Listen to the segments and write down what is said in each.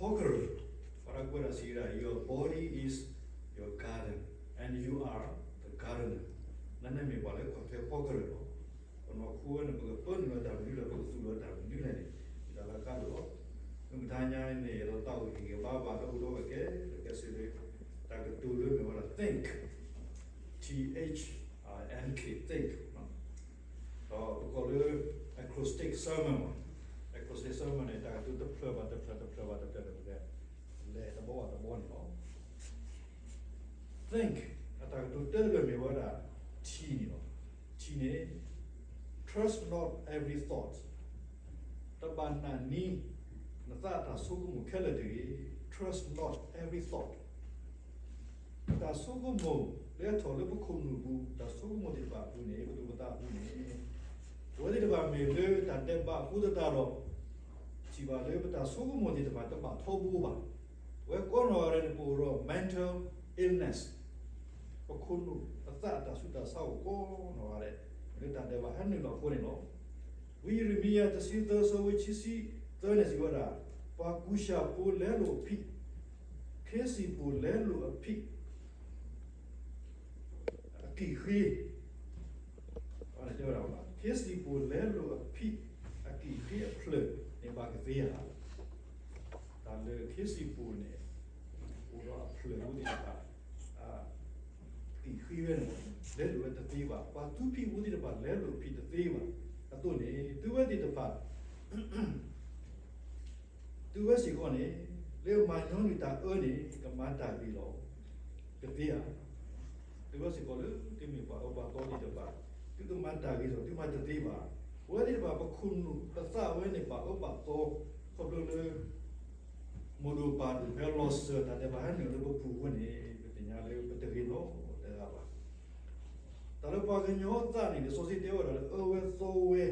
ဖီကရၢၢ်, ပှၤတၢ်ကွဲးတၢ်စံးဒၣ် your body is your garden and you are the gardener. နန့ၣ်မ့ၢ်ပှၤလၢကွၢ်ထွဲဖီကရၢၢ်လီၤ. ပနီၢ်ခိဝဲန့ၣ် ပကပၢနုာ်လီၤတၢ်မနုၤလဲၣ် ပကသူၣ်လီၤတၢ်မနုၤလဲၣ်န့ၣ် မ့ၢ်တၢ်လၢအကါဒိၣ်လီၤ. မုၢ်မဆါညါန့ၣ် ယသးအိၣ်ဟ့ၣ်ဂ့ၤဘါဘၣ်ဒီးအိၣ်ဒီးကဲ ကဲစ့ၢ်လၢ တၢ်ကတိၤလၢမ့ၢ်ဝဲဒၣ် think, T H I N K, think ဒီးပကိးလၢ acrostic sermon မ့ၢ် acrostic sermon န့ၣ် တၢ်ကတိၤတဖျၢၣ်ဘၣ်တဖျၢၣ်ဘၣ်တဖျၢၣ်ဘၣ်တဖျၢၣ်န့ၣ် ပကလဲၤတဘီဘၣ်တဘီန့ၣ်လီၤ. Think အတၢ်ကတိၤတၢတဖျၢၣ်မ့ၢ်ဝဲဒၣ် T န့ၣ်လီၤ. T န့ၣ် trust not every thought, တဘၣ်နာ်န့ၢ် နသးအတၢ်ဆိကမိၣ်ခဲလၢာ်တဂ့ၤ. Trust not every thought. တၢ်ဆိကမိၣ်လၢအထီၣ်လၢပခိၣ်နူာ်ပူၤ တၢ်ဆိကမိၣ်သ့ၣ်တဖၣ်အပူၤန့ၣ် ပသူၣ်ပသးအပူၤန့ၣ် အဝဲသ့ၣ်တဖၣ်မ့ၢ်လၢတၢ်ဒဲးဘးအဃိသတးဒီး စံးဘၣ်လၢပတၢ်ဆိကမိၣ်သ့ၣ်တဖၣ် တဘၣ်ထီဘိဘၣ်. အဝဲကိးနီၢ်ဂၤဒဲးန့ၣ် ပအိၣ်ဒီး mental illness, ပခိၣ်နူာ်အသးအတၢ်ဆူးတၢ်ဆါအိၣ်ကိးနီၢ်ဂၤဒဲး လၢတၢ်ဒဲးဘးဟဲနုာ်လီၤအဃိန့ၣ်လီၤ. ဝံယံးရမံယၤတဆံသၢ ဆၢဖိဆံသၢန့ၣ် စံးဝဲဒၣ်, ပှၤကူၣ်ဆၣ်ဖိလဲလိာ်အဖံး, ခ့စံၣ်ပိၣ်လဲလိာ်အဖံး အကံၣ်ဃ့, တဲဝဲဒၣ်, ခ့စံၣ်ပိၣ်လဲလိာ်အဖံး အကံၣ်ဃ့အဖျၢၣ်န့ၣ် ဘၣ်ကသ့ဧါ. တၢ်လၢခ့စံၣ်ပိၣ်န့ၣ် အိၣ်ဒီးအဖျၢၣ်အူသ့ၣ်တဖၣ် အကံၣ်ဃ့ဝဲန့ၣ် လဲလိာ်ဝဲတသ့ဘၣ်. ပှၤသူဖံးအူသ့ၣ်တဖၣ် လဲလိာ်အဖံးတသ့ဘၣ်အသိးန့ၣ် သုဝဲသ့ၣ်တဖၣ် သုဝဲစ့ၢ်ကီးန့ၣ် လၢမၤညီနုၢ်တၢ်အၢန့ၣ် ကမၤတၢ်ဂ့ၤလီၤ. ကသ့ဧါ. သုဝဲစ့ၢ်ကီးလၢသုမ့ၢ်ပှၤအၢပှၤသီသ့ၣ်တဖၣ် သုကမၤတၢ်ဂ့ၤလီၤ သုမၤတသ့ဘၣ်. ပဝဲသ့ၣ်တဖၣ် ပခိၣ်နူာ်ပသးဝဲန့ၣ် ဘၣ်အၢဘၣ်သီ ခီဖျိလၢ မိၢ်ဒိၣ်ပၢ်ဒိၣ်ဖဲလီၤစၢၤ တၢ်ဒဲးဘးဟဲနုာ်လၢပပူၤအဃိန့ၣ် ပသ့ၣ်ညါလၢပတဂ့ၤနီတဂၤဘၣ်. တၢ်လၢပှၤကညီအသးန့ၣ် လံာ်စီဆှံတဲဝဲဒၣ်လၢ အၢဝဲသီဝဲ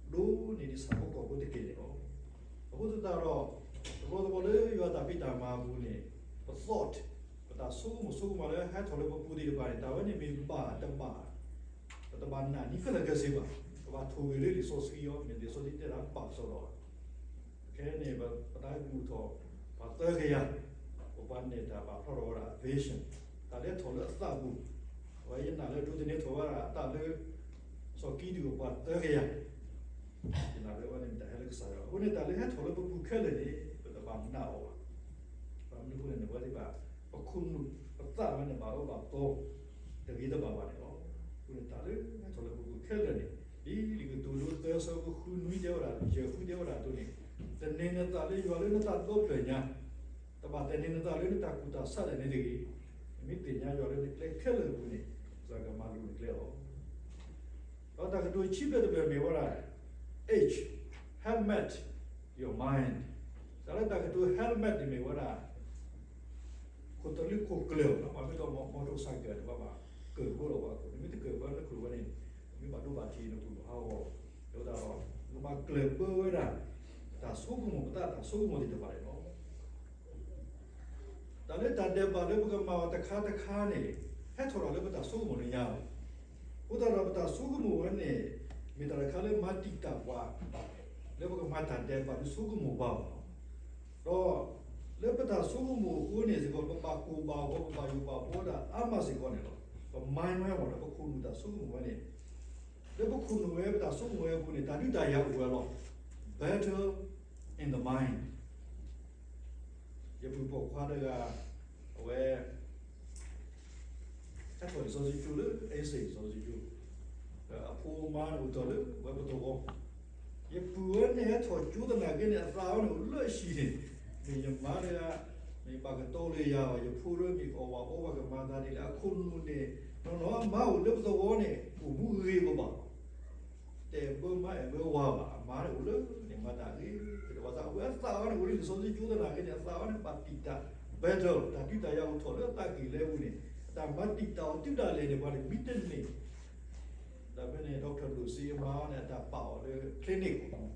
ဒိၣ်န့ၢ်ဒ်ဆၣ်ဖိကီၢ်ဖိတက့ၢ်န့ၣ်လီၤ. အဃိသတးဒီး တဘျီတဘျီလၢယွၤတၢ်ဖံးတၢ်မၤအပူၤန့ၣ် ပ thought, ပတၢ်ဆိကမိၣ်ဆိကမးလၢဟဲထီၣ်လၢပပူၤသ့ၣ်တဖၣ်န့ၣ် တၢ်ဝဲန့ၣ်မ့ၢ်ဘၣ်တဘၣ် ပတဘၣ်နာ်န့ၢ်ခဲလၢာ်ခဲဆ့ဘၣ်. ပဘၣ်ထိၣ်ဂ့ၤလၢလံာ်စီဆှံအီၤ မ့ၢ်လံာ်စီဆှံတဲတၢ်ဘၣ်ကစီဒီး ခဲအံၤန့ၣ် ပသးကဒုးအိၣ်ထီၣ် ပှၤသၢကယၤ, ပပှၤနဲၣ်တၢ်ပာ်ဖျါထီၣ်ဝဲဒၣ် vision, တၢ်လၢထီၣ်လၢအသးပူၤ, အဝဲယနာ်လၢဒိးသန့ၤထီၣ်ဝဲဒၣ်အသးလၢ စီၤကံဒုၣ်အပှၤသၢကယၤ, ယနာ်လၢအဝဲန့ၣ်မ့ၢ်တၢ်ဟဲလၢကစၢ်ယွၤ. အဃိန့ၣ် တၢ်လၢဟဲထီၣ်လၢပပူၤခဲလၢာ်န့ၣ် ပတဘၣ်နာ်အီၤဘၣ်. ဘၣ်မနုၤအဃိလဲၣ်န့ၣ် ပဝဲသ့ၣ်တဖၣ် ပခိၣ်နူာ်ပသးဝဲန့ၣ် ဘၣ်အၢဘၣ်သီ တဂ့ၤတဘၣ်ဘၣ်န့ၣ်လီၤ. အဃိန့ၣ် တၢ်လၢဟဲထီၣ်လၢပပူၤခဲလၢာ်န့ၣ် ဒ်လံာ်ကတိၤဒိသၢဆၢဖိဃုနွံတဲဝဲဒၣ် ယဲၢ်ဃုတဲဝဲဒၣ်အသိးန့ၣ်, သန့ၤနသးလၢယွၤလၢနသးဒီဖျၢၣ်ညါ, တဘၣ်သန့ၤနသးလၢနတၢ်ကူၣ်တၢ်ဆးဒၣ်နဲတဂ့ၤ. နမ့ၢ်သ့ၣ်ညါယွၤလၢနကျဲခဲလၢာ်အပူၤန့ၣ် ယွၤကမၤလိၤနကျဲလီၤ. ဒီးတၢ်ကတိၤဆံးဖျၢၣ်တဖျၢၣ်မ့ၢ်ဝဲဒၣ် H, helmet your mind. တၢ်လၢတၢ်ကတိၤ helmet န့ၣ်မ့ၢ်ဝဲဒၣ် ခိၣ်သလုးခိၣ်ကျၢၢ်လီၤ. ပှၤမ့ၢ်ဒီး motorcycle န့ၣ် ပှၤဘၣ်ကၢၢ်ဘၢလီၤပှၤခိၣ်, နမ့ၢ်တကၢၢ်ဘၢနခိၣ်ဝဲန့ၣ် မ့ၢ်ဘၣ်ဒိဘၣ်ထံးနခိၣ်ဟးဂီၤ, အဃိသတးဒီး နကဘၣ်ကျၢၢ်ဘၢဝဲဒၣ် တၢ်ဆိကမိၣ် ပသးတၢ်ဆိကမိၣ်သ့ၣ်တဖၣ်န့ၣ်လီၤ. တၢ်လၢတၢ်ဒဲးဘးလၢပကမၤအီၤတခါတခါန့ၣ် ဟဲထီၣ်ဒီးလၢပတၢ်ဆိကမိၣ်လၢညါလီၤ. အဃိသတးဒီးပတၢ်ဆိကမိၣ်ဝဲန့ၣ် မ့ၢ်တၢ်တခါလၢမၤတံာ်တာ်ပှၤ လၢပကမၤတၢ်ဒဲးဘးဒ်ဆိကမိၣ်ဘၣ်အီၤလီၤ. ဒီးလၢပတၢ်ဆိကမိၣ်အဃိန့ၣ်စ့ၢ်ကီး ပဘၣ်ကိၢ်ဘၣ်ဂီၤ ပဘၣ်ယိၣ်ဘၣ်ဘှီဒၣ်အါမးစ့ၢ်ကီးန့ၣ်လီၤ. ပ mind ဝဲမ့ၢ်ဒီး ပခိၣ်နူာ်တၢ်ဆိကမိၣ်ဝဲန့ၣ် လၢပခိၣ်နူာ်ဝဲ ပတၢ်ဆိကမိၣ်ဝဲအပူၤန့ၣ် တၢ်ဒုးတၢ်ယၤအိၣ်ဝဲလီၤ. Battle in the mind. ယပုၢ်ပိာ်ခွါတဂၤ အဝဲ ဟဲထီၣ်လံာ်စီဆှံကၠိလၢ အ့စ့ၣ်လံာ်စီဆှံကၠိ, အဖိအမါန့ၣ်အိၣ်တ့ၢ်လၢဝဲပသဝီ, ယပုၢ်ဝဲန့ၣ်ဟဲထီၣ်ကၠိသနာ်က့န့ၣ် အသးဝဲန့ၣ်အိၣ်လၢအဟံၣ်န့ၣ်, မ့ၢ်ယမါတဂၤ မ့ၢ်ဘၣ်ကတိၤလၢယၤဘၣ် ယဖိဒီးမ့ၢ်ကအီၣ်ဘၣ်အီဘၣ်ကမၤသးဒ်လဲၣ် အခိၣ်နူာ်န့ၣ် နီၢ်နီၢ်အမါအိၣ်လၢပသဝီန့ၣ် အိၣ်မူဂ့ၤဂ့ၤဘၣ်ဘၣ် တအဲၣ်ဘၣ်မါအဲၣ်ဘၣ်ဝၤဘၣ် အမါန့ၣ်အိၣ်လၢန့ၣ်မၤတၢ်ဂ့ၤ, ဒီးဘၣ်ဆၣ်အဝဲအသးဝဲန့ၣ်အိၣ်လၢလံာ်စီဆှံကၠိသနာ်က့န့ၣ် အသးဝဲန့ၣ်ဘၣ်တံာ်တာ် battle တၢ်ဒုးတၢ်ယၤအိၣ်ထီၣ်လၢအသးကံၢ်လဲပူၤန့ၣ်, တၢ်မၤတံာ်တာ်အီၤတုၤဒၣ်လဲာ်န့ၣ် ပှၤန့ၣ်မံတန့ၢ်, ဒီးဖဲန့ၣ် doctor ဒိၣ်စ့အမါန့ၣ် အတၢ်ပာ်အီၤလၢ clinic အိၣ်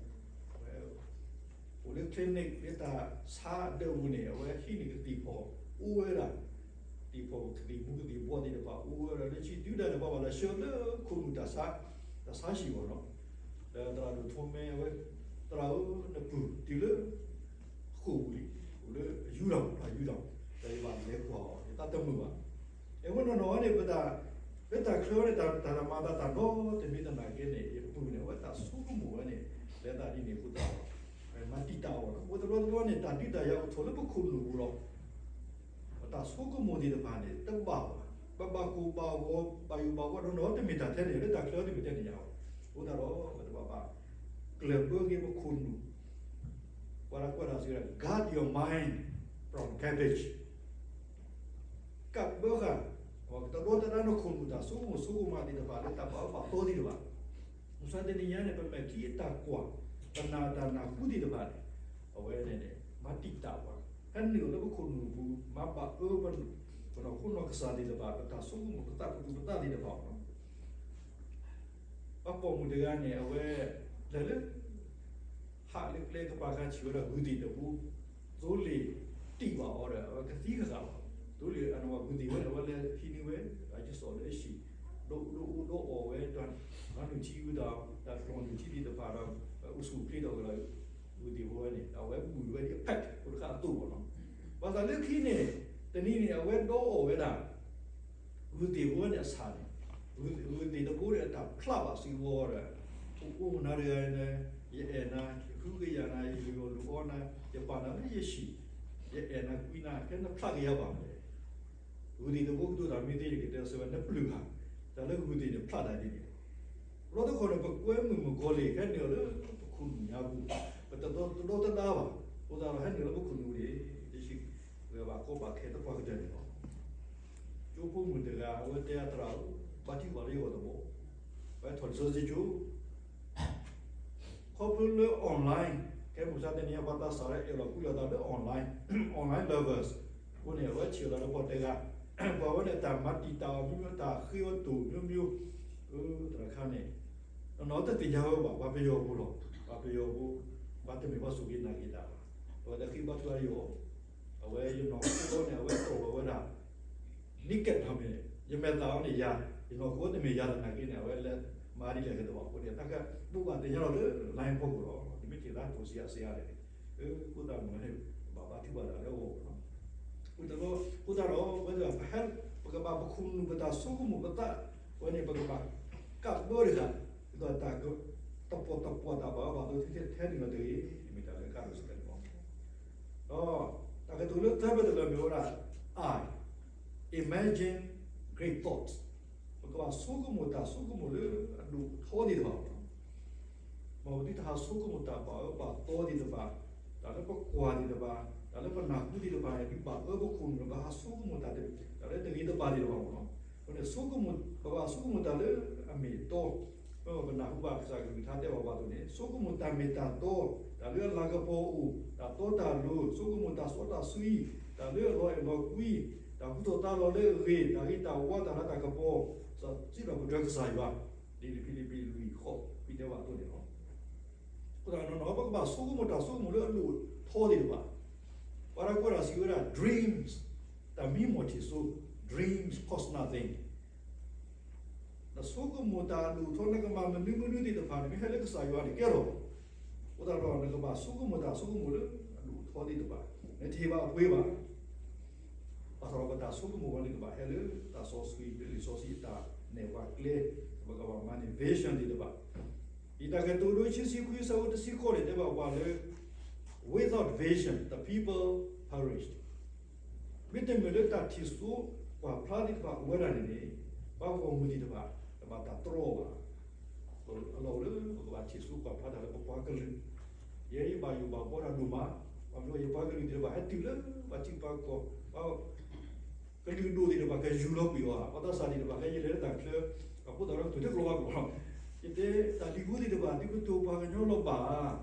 လၢ clinic လၢတၢ်ဆါအဒၢးပူၤန့ၣ် အဝဲဟံးန့ၢ်ကသံၣ်ဖီၣ် အိၣ်ဝဲဒၣ် သံၣ်ဖီၣ်ကသံၣ်မူကသံၣ်ဘှီသ့ၣ်တဖၣ် အိၣ်ဝဲဒၣ်လၢဆံတုၤဒၣ်န့ၣ် ပှၤဘၣ်လဲၤဆှၢလၢခိၣ်နူာ်တၢ်ဆါ, တၢ်ဆါဟံၣ်အဂီၢ်လီၤ. ဒီးသရၣ်ဒိၣ်ထိမဲအဝဲ သရၣ်ဧၢ နပုၢ်တုၤလၢ ဃိာ်ပူၤလံ, အိၣ်လၢ ယူၢ်ထီၣ် ယူၢ်ထီၣ် ဒီးယဘၣ်လဲၤကွၢ်အီၤ ယသးတမုာ်ဘၣ်. အဃိနီၢ်နီၢ်ဝဲန့ၣ် ပတၢ် လၢတၢ်ချၢဝဲန့ၣ် တၢ် တၢ်မၤသးတၢ်နီတမံၤသနာ်က့န့ၣ် ယပုၢ်န့ၣ် အဝဲတၢ်ဆိကမိၣ်ဝဲန့ၣ် လဲၤသးဒ်န့ၣ်အဃိသတးဒီး မၤတံာ်တာ်အီၤလီၤ. အဃိတဘျီတဘျီန့ၣ် တၢ်ဒုးတၢ်ယၤအိၣ်ထီၣ်လၢပခိၣ်နူာ်ပူၤလီၤ. ပတၢ်ဆိကမိၣ်သ့ၣ်တဖၣ်န့ၣ် တဘၣ်ဘၣ်. ပဘၣ်ကိၢ်ဘၣ်ဂီၤ ဘၣ်ယိၣ်ဘၣ်ဘှီနီၢ်နီၢ် တမ့ၢ်တၢ်ထဲန့ၣ် လၢတၢ်ချၢတမ့ၢ်ထဲန့ၣ်ညါဘၣ်. အဃိသတးဒီး ပတဘၣ်ဘၣ် ကျၢၢ်ဘၢက့ၤပခိၣ်နူာ် ပှၤလၢကွဲးတၢ်စံးဝဲဒၣ် guard your mind from garbage. ကးဘၢဃာ် တဒီတဒါနခိၣ်နူာ်တၢ်ဆိကမိၣ်ဆိကမးသ့ၣ်တဖၣ်လၢတၢ်ဘၣ်အၢဘၣ်သီသ့ၣ်တဖၣ်. မုၢ်မဆါတနံၤညါန့ၣ် ပမဲာ်ချံအတၢ်ကွၢ် ပနာ်တၢ်နၢ်ဟူသ့ၣ်တဖၣ်န့ၣ် အဝဲန့ၣ်န့ၣ် မၤတံာ်တာ်ပှၤ ဟဲနုာ်လီၤလၢပခိၣ်နူာ်ပူၤ မၤဘၣ်အၢပနီၢ်ခိနီၢ်ကစၢ်သ့ၣ်တဖၣ် ပတၢ်ဆိကမိၣ်ပသးပသူၣ်ပသးသ့ၣ်တဖၣ်လီၤ. ပှၤပိာ်မုၣ်တဂၤန့ၣ် အဝဲ လဲၤလၢ ဟးလၢကျဲကပၤခါ ဆံးဝဲဒၣ်ဂုၢ်သ့ၣ်တဘိ သိလ့ၣ်တံၢ်ဘၣ်အီၤဒီး အဝဲကသံကဃာ်လီၤ. သိလ့ၣ်အနီၣ်ဘၣ်ဂုၢ်သ့ၣ်ဝဲန့ၣ် အဝဲလဲၤဟံးန့ၢ်ဝဲ အယစီၣ်လၢအဟံၣ် ဒိးဒိးအီၣ်ဒိးအီၣ်ဝဲ တၢ်နုၢ်ထံဝဲတၢ် တၢ်ကျီၢ်နုၢ်ထံသ့ၣ်တဖၣ်ဒီး အိၣ်ဆူၣ်အိၣ်ချ့ဒီးဝဲဒၣ် ဂုၢ်သ့ၣ်ဘိဝဲန့ၣ် အဝဲဘုၣ်ဝဲဒ်အ pet ဖိတခါအသိးလီၤ. ဘၣ်ဆၣ်လၢခံန့ၣ် တနံၤန့ၣ် အဝဲဒိးအီၣ်ဝဲဒၣ် ဂုၢ်သ့ၣ်ဘိဝဲန့ၣ်အဆၣ်န့ၣ် ဂုၢ်သ့ၣ်တဘိန့ၣ် အတၢ်ဖျးဘၣ်စံးဝဲဒီး အိၣ်အိၣ်နၤတဂၤန့ၣ် ယအဲၣ်နၤ ယဟုကယာ်နၤ ယလုၢ်အီၣ်လုၢ်အီနၤ ယပာ်နၤလၢယဟံၣ် ယအဲၣ်နၤကွံနၤ ကဲနဖျးက့ၤယၤဘၣ်မလဲၣ်. ဂုၢ်သ့ၣ်တဘိကတိၤတၢ်မ့ၢ်သ့ ယကတဲစၢၤဝဲ နပျုၢ်ဟါ တၢ်လၢဂုၢ်သ့ၣ်န့ၣ်ဖျးတၢ်ဒ်န့ၣ် လီတခီန့ၣ် ပကွဲမုာ်မုၢ်ကီၤလံၢ် ဟဲနုာ်လီၤလၢပခိၣ်နူာ်ညါပူၤ ပတဒီတဒါဘၣ် အဃိသတးဒီးဟဲနုာ်လၢပခိၣ်နူာ်န့ၣ် တဆံး ပှၤဘၣ်ကီဘၣ်ခဲတပှၢ်ကတၢၢ်န့ၣ်လီၤ. ကၠိဖိမုၣ်တဂၤ အဝဲတဲအသရၣ်ဧၢ, ဘါထုကဖၣ်လၢယဂီၢ်တဘျီ, ဝဲထီၣ်လံာ်စီဆှံကၠိ ခီဖျိလၢ online ခဲမုၢ်ဆါတနံၤအံၤ ပှၤသးစၢ်လၢအဲၣ်လီၤကွံလီၤသးလၢ online, online lovers အဃိန့ၣ် အဝဲဆံးလီၤလၢပှၤတဂၤ, ပှၤဝဲန့ၣ် တၢ်မၤတံာ်တာ်အီၤ မျိုးမျိုး, တၢ်ဃ့အီၤတိၢ် မျိုးမျိုး, သရၣ်ခါန့ၣ် နီၢ်နီၢ်တသ့ၣ်ညါဝဲဘၣ်, ပှၤပယီၤဖိလီၤ, ပှၤပယီၤဖိ, ပှၤတမ့ၢ်ပှၤစူၢ်က့ၤနာ်က့ၤတၢ်ဘၣ်, အဝဲသ့ၣ်ဃ့ဘါထုအါယီၤ, အဝဲယနီၢ်ခိန့ၣ် အဝဲတီၢ်လီၤဝဲဒၣ် နံက့ၣ်ထီၣ်မ့ၢ်န့ၣ် ယမဲာ်သၣ်အီၤန့ၣ်ယၤ, ယနီၢ်ခိတမ့ၢ်ယၤသနာ်က့န့ၣ် အဝဲလဲၤမၤဒ်လဲၣ်က့ၤတဘၣ်အဃိန့ၣ် တၢ်ကဘိးဘၣ်သ့ၣ်ညါလီၤလၢ line ဖီခိၣ်လီၤ, နမ့ၢ်ထံၣ်သးကိးဆံးအါဆံးအါလဲၣ်န့ၣ်, အဃိသတးမ့ၢ်န့ၣ် ဘၣ်ဘါထုကဖၣ်တၢ်လၢအဂီၢ်လီၤ. အဃိသတးဒီး ပဝဲဒၣ် ပဟဲ ပကဘၣ်ပခိၣ်နူာ်ပတၢ်ဆိကမိၣ်ပသး, ဝဲန့ၣ် ပကဘၣ်ကးဘၢတဂၤ, ဒ်သိးတၢ် တပှီၢ်တပှီၢ်တၢ်ဘၣ်အၢဘၣ်သီ ထဲထဲန့ၣ်လီၤတဂ့ၤ, မ့ၢ်တၢ်လၢကါဒိၣ်စ့ၢ်ကီးန့ၣ်လီၤ. ဒီးတၢ်ကတိၤလၢသၢဘၢၣ်တလၢာ်မ့ၢ်ဝဲဒၣ် I imagine great thoughts, ပကဘၣ်ဆိကမိၣ်တၢ်ဆိကမိၣ်လၢအဒိၣ်ထီသ့ၣ်တဖၣ်လီၤ. မ်ပသုတဟးဆိကမိၣ်တၢ်ဘၣ်အၢဘၣ်သီသ့ၣ်တဖၣ်, တၢ်လၢပကွၢ်သ့ၣ်တဖၣ်, တၢ်လၢပနၢ်ဟူသ့ၣ်တဖၣ်န့ၣ် ဒုးဘၣ်အၢပခိၣ်နူာ် ပဟးဆိကမိၣ်တၢ် တၢ်လၢတဂ့ၤတဘၣ်သ့ၣ်တဖၣ်လီၤ. အဃိန့ၣ် ဆိကမိၣ်, ပဘၣ်ဆိကမိၣ်တၢ်လၢအမ့ၢ်အတီ, ပနၢ်ဟူဘၣ်ကစၢ်ကလုၢ်ကထါတဲဘၣ်ပှၤအသိးန့ၣ် ဆိကမိၣ်တၢ်မ့ၢ်တၢ်တီ, တၢ်လၢအလၤကပီၤအိၣ်, တၢ်တီတၢ်လိၤ, ဆိကမိၣ်တၢ်စီတၢ်ဆှံ, တၢ်လၢအလီၤအဲၣ်လီၤကွံ, တၢ်ဟူထီၣ်သါလီၤလၢအဂ့ၤ, တၢ်ဂ့ၤတၢ်ဝါ, တၢ်လၤတၢ်ကပီၤ, စံးထီၣ်ပတြၢၤကစၢ်ယွၤ, ဒ်ဖံလံးပံးလွံၢ်ဃိး ဖဲတဲဘၣ်အသိးန့ၣ်လီၤ. အဃိသတးနီၢ်နီၢ် ပကဘၣ်ဆိကမိၣ်တၢ်ဆိကမိၣ်လၢအဒိၣ်ထီသ့ၣ်တဖၣ်, ပှၤတၢ်ကွဲးတၢ်စံးဝဲဒၣ် dreams, တၢ်မံမီၢ်ထံၣ်စိ, dreams cost nothing. နဆိကမိၣ်တၢ်အဒိၣ်ထီ နကမၤမနုၤမနုၤသ့ၣ်တဖၣ်န့ၣ် မ့ၢ်ဟဲလၢကစၢ်ယွၤန့ၣ်ကဲလီၤ. အဃိသတးဒီး နကဘၣ်ဆိကမိၣ်တၢ်ဆိကမိၣ်လၢအဒိၣ်ထီသ့ၣ်တဖၣ်, နတဟ့ၣ်ဘၣ်အပှ့ၤဘၣ်. ဘၣ်ဆၣ်ဒီးပတၢ်ဆိကမိၣ်ဝဲန့ၣ် ကဘၣ်ဟဲလၢတၢ်စီဆှံလၢလံာ်စီဆှံအတၢ်နဲၣ်ပှၤကျဲ, ပကဘၣ်မၤန့ၢ် vision သ့ၣ်တဖၣ်. ဒ်တၢ်ကတိၤဒိ ခံဆံခွံ အဆၢဖိတဆံဃိးန့ၣ် တဲဘၣ်ပှၤလၢ without vision the people perish. မ့တမ့ၢ်လၢတၢ်ထံၣ်စိကွၢ်ဖျါသ့ၣ်တဖၣ်အိၣ်ဝဲဒၣ်န့ၣ်န့ၣ်, ပှၤဂီၢ်မုၢ်သ့ၣ်တဖၣ် တဘၣ်တၢ်တြီဘၣ်. အလီၢ်အိၣ်လၢပကဘၣ်ထံၣ်စိကွၢ်ဖျါတၢ်လၢပပှၤကလုာ်, ယဲယဘၣ်ယိၣ်ဘၣ်ဘှီတၢ်ဒိၣ်မး, ဘၣ်မနုၤယပှၤကလုာ်သ့ၣ်တဖၣ်ဟဲတုၤလၢပှၤထံပှၤကီၢ်, ကလုာ်ဒိၣ်သ့ၣ်တဖၣ်ကယူၢ်လီၤကွံာ်အီၤဧါ, ပှၤသးစၢ်သ့ၣ်တဖၣ်ခဲအံၤလဲၤလၢတၢ်ချၢ, အဃိသတးဒီးကတိၤထဲကလီၤဝါကျိာ်လီၤ. ယတဲတၢ်လံၤဖိသ့ၣ်တဖၣ် သုကတိၤပှၤကညီလီၤဘၣ်,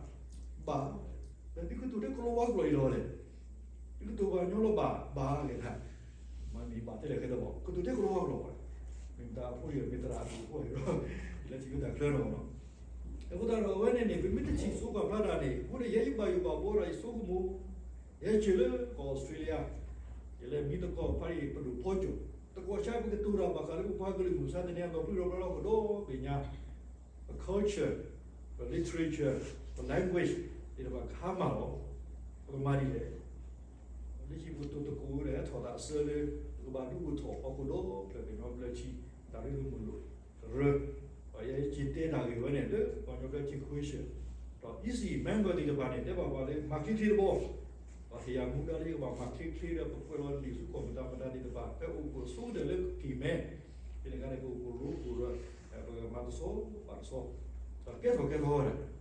ဘၣ်, ဒီးသုကတိၤထဲကလီၤဝါကျိာ်အံၤလီၤလဲၣ်. သုကတိၤပှၤကညီလီၤဘၣ်, ဘၣ်ဂ့ၤဒၣ်, မ့ၢ်ဘၣ်တဲလဲၣ်ခဲတဘၣ်, ကတိၤထဲကလီၤဝါကျိာ်ဘၣ်, မ့ၢ်မတၤအဖိအံၤ မ့ၢ်သရၣ်အဒိၣ်အဖိအံၤဒီး လၢထံၣ်လၢတၢ်ချၢနီၤနီၤ. အဃိသတးဒီးအဝဲန့ၣ်န့ၣ် ပမ့ၢ်တထံၣ်စိကွၢ်ဖျါတၢ်န့ၣ် အဃိန့ၣ် ယဲယဘၣ်ယိၣ်ဘၣ်ဘှီတၢ် ယဆိကမိၣ် ယဟဲဆၢလၢကီၢ်အီစထြ့လယါ, ယလဲၤမံသကိးဖးအံၤ ပဒိၣ်ဖီကၠိၣ်, တကိးဆါ ပကတိၤတၢ်ဘၣ်ဃးလၢပပှၤကလုာ်မုၢ်မဆါတနံၤအံၤ ဒီးပျုၢ်ဒီးဘျၢလီၤကဒီးဘ့ၣ်ညါ, ပ culture, ပ literature, ပ language သ့ၣ်တဖၣ်ကဟါမၢ်လီၤ. ပကမၤဒ်လဲၣ်. လၢဟံၣ်ပူၤတိၤသကိးဒီး ဟဲထီၣ်သးအဆၢလၢ ပကဘၣ်ဒုးအိၣ်ထီၣ်ဟီၣ်ခိၣ်ဒီဖျၢၣ် ကညီဘျၢထံ တၢ်ရ့လိာ်မုာ်လိာ်ရၢ, ယဲယတဲတၢ်ဂ့ၢ်ဝဲန့ၣ် လၢပှၤကညီဘျၢထံ question ဒီး E C member သ့ၣ်တဖၣ်န့ၣ် တဲဘၣ်ပှၤလၢ မၤချ့ချ့တဘျီ, ပှၤဟ့ၣ်ယၤမူဒါလၢယကဘၣ်မၤချ့ချ့ဒီး ပကွဲးလီၤလံာ်ဆူကီၢ်မတၤမတၤသ့ၣ်တဖၣ် ဖဲအိၣ်ဖှိၣ်အဆိကတၢၢ်လၢကက့ၤမဲ ဖဲန့ၣ်အခါန့ၣ် ကအိၣ်ဖှိၣ်ရိဖှိၣ်ဒီး ပကမၤတဆီဘၣ်တဆီ ဒီးကဲထီၣ်ကဲထီၣ်ဝဲဒၣ်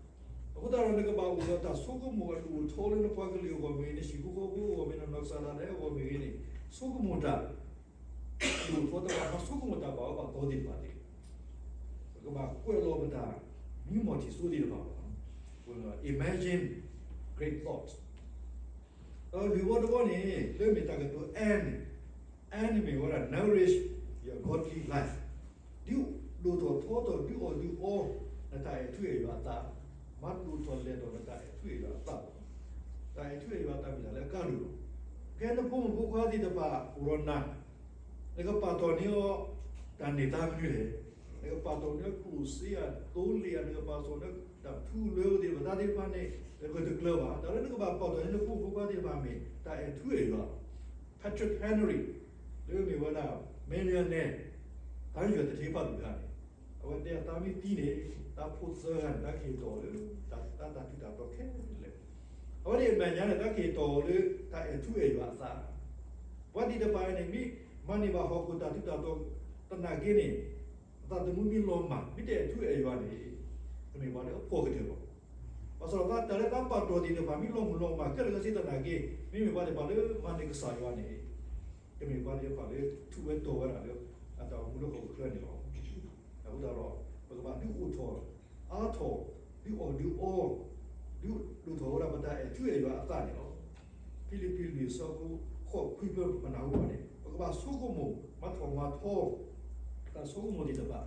အဃိသတးဒီး နကဘၣ်အိၣ်ဒီးတၢ်ဆိကမိၣ်အဒိၣ်အထီလၢနပှၤကလုာ်အဂီၢ်မ့ၢ်ဂ့ၤ, နဟံၣ်ဖိဃီဖိအဂီၢ်မ့ၢ်ဂ့ၤ, နနီၢ်ကစၢ်ဒၣ်လဲာ်အဂီၢ်မ့ၢ်ဂ့ၤန့ၣ် ဆိကမိၣ်တၢ်အဒိၣ်အထီ တဘၣ်မၤဆိကမိၣ်တၢ်ဘၣ်အၢဘၣ်သီသ့ၣ်တဖၣ်တဂ့ၤ. ပကဘၣ်ကွဲးလီၤပတၢ်မံမီၢ်ထံၣ်စိသ့ၣ်တဖၣ်, imagine great thoughts. ဒီးလွံၢ်ဘီတဘီန့ၣ် လၢမ့ၢ်တၢ်ကတိၤ N, N န့ၣ်မ့ၢ်ဝဲဒၣ် nourish your godly life, ဒုးဒိၣ်ထီၣ်ထီထီၣ် ဒုးအီၣ်ဒုးအီ နတၢ်အဲၣ်ထူအဲၣ်ယွၤအသး, မၤဒိၣ်ထီၣ်လဲၢ်ထီၣ်နတၢ်အဲၣ်ထူအဲၣ်ယွၤအသးလီၤ. တၢ်အဲၣ်ထူအဲၣ်ယွၤအသးမ့ၢ်တၢ်လၢအကါဒိၣ်လီၤ. ဖဲနဖိမုၣ်ဖိခွါသ့ၣ်တဖၣ်အိၣ်ဒီးနၤ နကပာ်တီၢ်န့ၢ်အီၤ တၢ်န့ၢ်သါမနုၤလဲၣ်. နကပာ်တီၢ်န့ၢ်အီၤကျိၣ်စ့ဧါ, သိလ့ၣ်ဧါ, နကပာ်တီၢ်န့ၢ်အီၤတၢ်ထူလၢသ့ၣ်တဖၣ် တၢ်သ့ၣ်တဖၣ်န့ၣ် နကတကျၢၤဘၣ်. တၢ်လၢနကဘၣ်ပာ်တီၢ်န့ၢ်နဖိမုၣ်ဖိခွါသ့ၣ်တဖၣ်မ့ၢ် တၢ်အဲၣ်ထူအဲၣ်ယွၤ Patrick Henry လၢမ့ၢ်ဝဲဒၣ် millionaire သးယွဲၢ်တထ့ဖးဒိၣ်တဂၤန့ၣ် အဝဲတဲအသးမ့ၢ်သံန့ၣ် သးဖိသၢဂၤန့ၣ် သးကဟ့ၣ်တီၢ်အီၤလၢ တၢ် တၢ်ထူးတၢ်တီၤခဲလၢာ်. အဝဲန့ၣ်အမဲာ်ညါန့ၣ် သးကဟ့ၣ်တီၢ်အီၤလၢ တၢ်အဲၣ်ထူအဲၣ်ယွၤအသး. ပှၤသ့ၣ်တဖၣ်န့ၣ် မ့ၢ်မၤန့ၢ်ဘၣ်ဟီၣ်ခိၣ်တၢ်ထူးတၢ်တီၤသနာ်က့န့ၣ် အသးသမူမ့ၢ်လီၤမၢ် မ့ၢ်တအဲၣ်ထူအဲၣ်ယွၤန့ၣ် တမ့ၢ်ပှၤလၢအဖှီၣ်ကတၢၢ်ဘၣ်. ဘၣ်ဆၣ်ဒီးတၢ်လၢသးပာ်တီၢ်သ့ၣ်တဖၣ် မ့ၢ်လီၤမုၢ်လီၤမၢ်ခဲလၢာ်ခဲဆ့သနာ်က့ မ့မ့ၢ်ပှၤသ့ၣ်တဖၣ်လၢမၤန့ၢ်ကစၢ်ယွၤန့ၣ် တမ့ၢ်ပှၤသ့ၣ်တဖၣ်လၢထူးဝဲတီၤဝဲဒၣ်လၢ အတၢ်အိၣ်မူလၢဟီၣ်ခိၣ်ချၢန့ၣ်လီၤ. အဃိသတးဒီး ပကဘၣ်ဒုးအိၣ်ထီၣ်အါထီၣ် ဒုးအီၣ်ဒုးအီ ဒုးဒိၣ်ထီၣ်ဝဲဒၣ်ပတၢ်အဲၣ်ထူအဲၣ်ယွၤအသးန့ၣ်လီၤ. ဖံလံးပံးလွံၢ်အဆၢဖိဃိးခွံဖဲပနၢ်ဟူဘၣ်န့ၣ် ပကဘၣ်ဆိကမိၣ် မၤထီၣ်မၤထီ တၢ်ဆိကမိၣ်သ့ၣ်တဖၣ်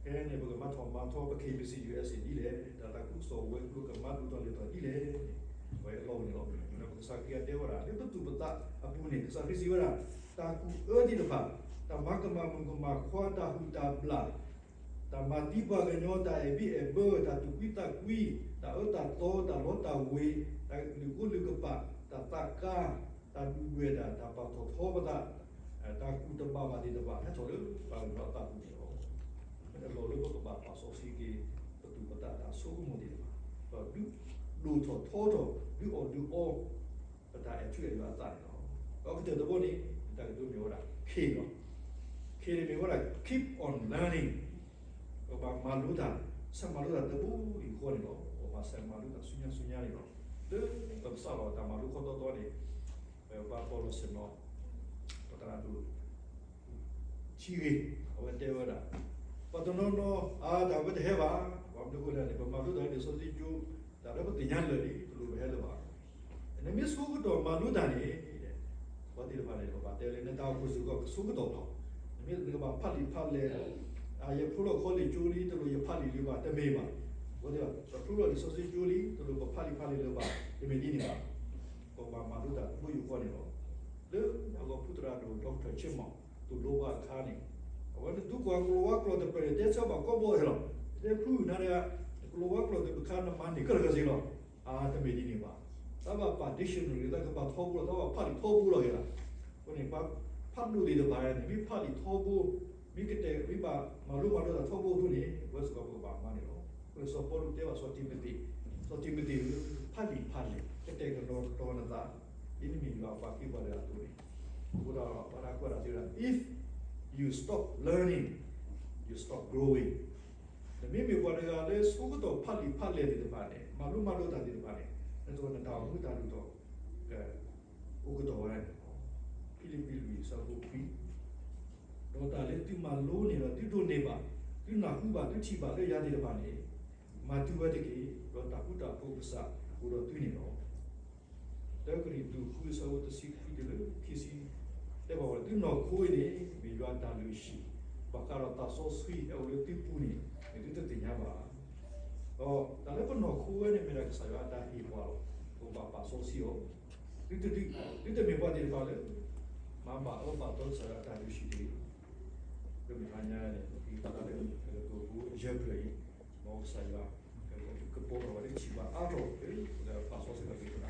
ဖဲန့ၣ် ပကမၤထီၣ်မၤထီ ပ K B C U S A ဒ်လဲၣ်, တၢ်သးခုကစီၣ်ဝဲၤကျိၤကမၤဒိၣ်ထီၣ်လဲၢ်ထီၣ်ဒ်လဲၣ်န့ၣ် အဝဲအလီၢ်အိၣ်န့ၣ်လီၤ. ပကစၢ်ခရံာ်အတဲဝဲဒၣ် လၢပသူၣ်ပသးအပူၤန့ၣ် ကစၢ်ခရံာ်စံးဝဲဒၣ် တၢ်ကူၣ်အၢသ့ၣ်တဖၣ်, တၢ်မၤကမၣ်မုၣ်ကမၣ်ခွါ, တၢ်ဟုၣ်တၢ်ဘျၣ်, တၢ်မၤသံပှၤကညီ, တၢ်အဲၣ်ဘံၣ်အဲၣ်ဘၢ, တၢ်သူၣ်ဖှံသးကွံ, တၢ်အၢတၢ်သီ, တၢ်လီတၢ်ဝ့ၤ, တၢ်လုၢ်ကိၢ်လုၢ်ကပာ်, တၢ်သးကါ, တၢ်ဒုၣ်ဒွဲၣ်တၢ်, တၢ်ပာ်ထီၣ်ထီပသး, တၢ်ကူၣ်တဘၣ်ဘၣ်သ့ၣ်တဖၣ် ဟဲထီၣ်လၢပှၤကညီအသးပူၤန့ၣ်လီၤ. အလီၢ်လၢပကဘၣ်ပာ်စီဆှံက့ၤ ပသူၣ်ပသးတၢ်ဆိကမိၣ်သ့ၣ်တဖၣ်, ဒီးဒုးဒိၣ်ထီၣ်ထီထီၣ် ဒုးအီၣ်ဒုးအီ ပတၢ်အဲၣ်ထူအဲၣ်ယွၤအသးန့ၣ်လီၤ. ဒီးကတၢၢ်တဘီန့ၣ် တၢ်ကတိၤမ့ၢ်ဝဲဒၣ် K လီၤ. K န့ၣ်မ့ၢ်ဝဲဒၣ် keep on learning, ပဘၣ်မၤလိတၢ်, ဆဲးမၤလိတၢ်တဘိယူၢ်ဃီန့ၣ်လီၤ. ပဘၣ်ဆဲးမၤလိတၢ်ဆူညါဆူညါန့ၣ်လီၤ. လၢပကစးလီၤတၢ်မၤလိခီတီတီန့ၣ် ပဘၣ်ပီၣ်လီၤဆ့ၣ်နီၤ ပသရၣ်ဒိၣ် ထံဂ့ၤ, အဝဲတဲဝဲဒၣ် ပှၤတနီၤနီၤ အါ တၢ်ဝဲတဟဲဘၣ်, ဘၣ်မနုၤအဃိလဲၣ်န့ၣ် ပမၤလိတၢ်လၢလံာ်စီဆှံကၠိ, တၢ်လၢပသ့ၣ်ညါလၢာ်လံ တလိၣ်ပဟဲလၢၤဘၣ်. နမ့ၢ်ဆိကတီၢ်မၤလိတၢ်န့ၣ် ပှၤသ့ၣ်တဖၣ်န့ၣ် ပဘၣ်တဲလၢနတၢ်အိၣ်ဖှိၣ်စ့ၢ်ကီးကဆိကတီၢ်လီၤ. နမ့ၢ်နကဘၣ်ဖးလံာ်ဖးလဲၢ်, ယဖျိလီၤခီလ့ၣ်ကၠိလံ တလိၣ်ယဖးလံာ်လၢၤဘၣ် တမ့ၢ်ဘၣ်. ပဝဲသ့ၣ်တဖၣ် ပဖျိလီၤလံာ်စီဆှံကၠိလံ တလိၣ်ပဖးလံာ်ဖးလဲၢ်လၢၤဘၣ် တမ့ၢ်ဒ်န့ၣ်ဘၣ်. ပဘၣ်မၤလိတၢ်တဘိယူၢ်ဃီန့ၣ်လီၤ. လၢအဂီၢ်ဖုသရၣ်ဒိၣ် Doctor ဆ့မီၣ် သိၣ်လိဘၣ်အခါန့ၣ် အဝဲန့ၣ် ဒူကွၢ်ကလိၤဝါကျိာ်တပၢၢ်န့ၣ် တဲဆၢဘၣ်ကိးဘီဟဲလီၤ. တဲဖုနၤဒီး ကလိၤဝါကျိာ်တပၢၢ်အခါ နမၤန့ၢ်ကဲလၢာ်ခဲဆ့လီၤ. အါ တမ့ၢ်ဒ်န့ၣ်ဘၣ်. တၢ်ဘၣ်ပာ် dictionary တၢ်ကဘၣ်ထီဘိလီၤ, တၢ်ဘၣ်ဖးလံာ်ထီဘိလီၤက့ၤလီၤ. အဃိန့ၣ် ပှၤဖးဒိၣ်သ့ၣ်တဖၣ်န့ၣ် မ့ၢ်ဖးလံာ်ထီဘိ, မ့ၢ်ကတဲာ် မ့ၢ်ဘၣ်မၤလိမၤဒိးတၢ်ထီဘိအသိးန့ၣ် ပဝဲစ့ၢ်ကီးပကဘၣ်မၤန့ၣ်လီၤ. အဃိန့ၣ် စီၤပီလူးတဲဘၣ်စီၤတံၤမသ့း, စီၤတံၤမသ့းဧၢ, ဖးလံာ်ဖးလဲၢ်, ကတဲာ်ကတီၤကတီၤနသး, ဒ်နမ့ၢ်ယွၤအပှၤကလုာ်ပှၤတဂၤအသိးန့ၣ်. အဃိဒီး ပှၤလၢကွၢ်တၢ်သ့ၣ်ဝဲဒၣ် if you stop learning, you stop growing. နမ့မ့ၢ်ပှၤတဂၤလၢ ဆိကတီၢ်ဖးလံာ်ဖးလဲၢ်သ့ၣ်တဖၣ်န့ၣ်, မၤလိမၤဒိးတၢ်သ့ၣ်တဖၣ်န့ၣ်, နတ နတၢ်အိၣ်မူတၢ်ဒိၣ်ထီၣ် ကအိၣ်ကတီၢ်ဝဲဒၣ်န့ၣ်လီၤ. ဖံလံးပံးလွံၢ် အဆၢဖိခွံ, ဒီးတၢ်လၢသုမၤလိန့ၢ်ဒီးသုဒိးန့ၢ်ဘၣ်, သုနၢ်ဟူဘၣ်, သုထံၣ်ဘၣ်လၢယၤသ့ၣ်တဖၣ်န့ၣ်, မၤသုဝဲတက့ၢ်, ဒီးတၢ်ဃူတၢ်ဖိးကစၢ်အိၣ်ဒီးသုန့ၣ်လီၤ. တၢကရံၣ်သူး ဃု အဆၢဖိတဆံခွံတုၤလၢခံဆံ, တဲဘၣ်ဝဲ သုနီၢ်ခိအံၤန့ၣ် မ့ၢ်ယွၤအတၢ်လုၢ်ဟံၣ်, ဘၣ်ဃးဒီးသးစီဆှံဟဲအိၣ်လၢသုပူၤန့ၣ် မ့ၢ်သုတသ့ၣ်ညါဘၣ်. ဒီးတၢ်လၢပနီၢ်ခိဝဲန့ၣ် မ့ၢ်ဒၣ်ကစၢ်ယွၤအတၢ်ဟ့ၣ်ပှၤလီၤ. ပဘၣ်ပာ်စီဆှံအီၤ, သုတဒုး, သုတမ့ၢ်ပှၤသ့ၣ်တဖၣ်လၢ မၤဘၣ်အၢဘၣ်သီကစၢ်ယွၤအတၢ်လုၢ်ဟံၣ်တဂ့ၤ. လၢမုၢ်ဟါညါန့ၣ် ပကသးလၢ ကတိၤဖိယဲၢ်ဖျၢၣ်အံၤ, မ်ကစၢ်ယွၤ ကပိာ်ထီၣ်ဝဲလၢထံၣ်ဘၣ်အါထီၣ် လၢပာ်စီဆှံဘၣ်က့ၤပသး